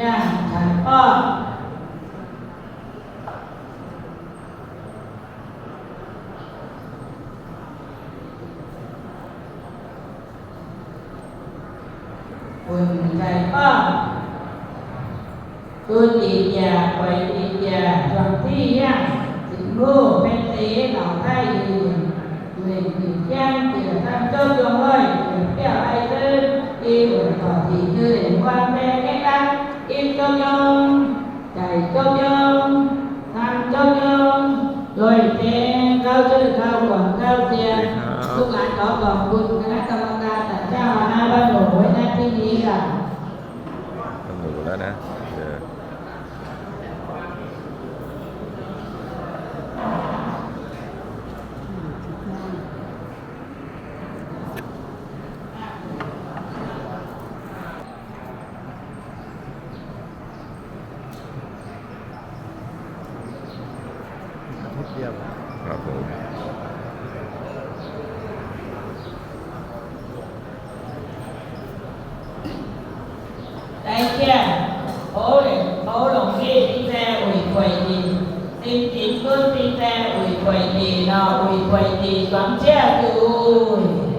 ຍ່າງໄຂປ້ອມ ຄົນໄຂ້ປ້ອມ ຕຸນອີກຢາ ໄປອີກຢາ ຊ່ວງທີ່ຍັງສິງໂມເປັນເຕເຫຼົ່າໄທຢູ່ ເລັ່ງຂຶ້ນຄຽງເກືອທຳຈົບລົງເລີຍ ເກືອແກ້ວໄອເຕີນ ອີເອີ່ນກໍທີ່ຄືເຫຼັງວັນແຕ່ແກ້ກັນ ອີກຈົບຍົງ ໃຈຈົບຍົງ ທຳຈົບຍົງ ໂດຍແຕ່ເຂົ້າຊື່ເຂົ້າຂອງເຂົ້າສຽງ ລູກຫຼານຂໍຂອບຄຸນຄະນະກຳມະການ ທ່ານເຈົ້າຄະນະວັດໂບຍນະທີ່ນີ້ລະ ມັນໝູແລ້ວນະ ເອີ. ອາທິດດຽວ ຄັບຜົມ ໄດ້ແກ່ ໂອ້ ໂອ້ ຫຼົງເດ ຕິແຊ ອຸຍ ຄວາຍ ດີ ຕິງ ຕິງ ຕຸນ ຕິແຊ ອຸຍ ຄວາຍ ດີ ນໍ ອຸຍ ຄວາຍ ດີ ສວມເຊຍ ອຸຍ.